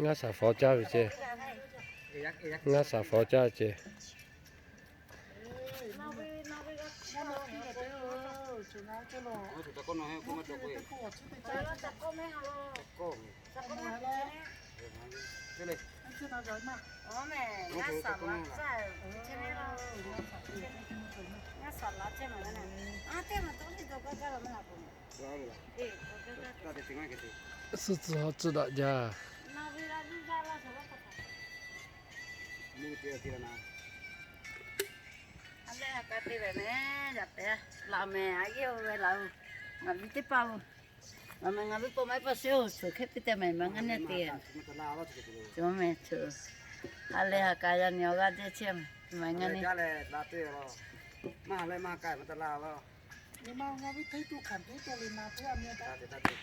Ngaˇ shaˍ fawˬ caˇ ve ce. Ngaˇ shaˍ fawˬ caˇ ce. Suh tcuh ha tcuh daꞈ jaˇ. Leh ha k'a te leh meh, yaꞈ pehˍ laꞈ meh a yeˇ ve laˬ-oˬ. Ngaˬ ve teˇ hpaˍ-oˬ, laˬ meh ngaˬ ve paw maˇ heˆ paˇ sheˍ-oˬ, tcuhˬ hkehˉ piˇ te meh maˇ ngaˇ neˇ te. Cawˬ meh cawˬ. Ha leh ha k'a yaˇ nyi awˬ g'aˇ jehˇ chehˇ meh, maˇ ngaˇ neˇ. Maˇ ha leh maˇ k'ai maˇ taˇ laˇ laˇ. Ngaˬ ve teˇ tuˬ hkanˍ teˇ tuˬ le na teˇ a meh taˇ te taˇ te.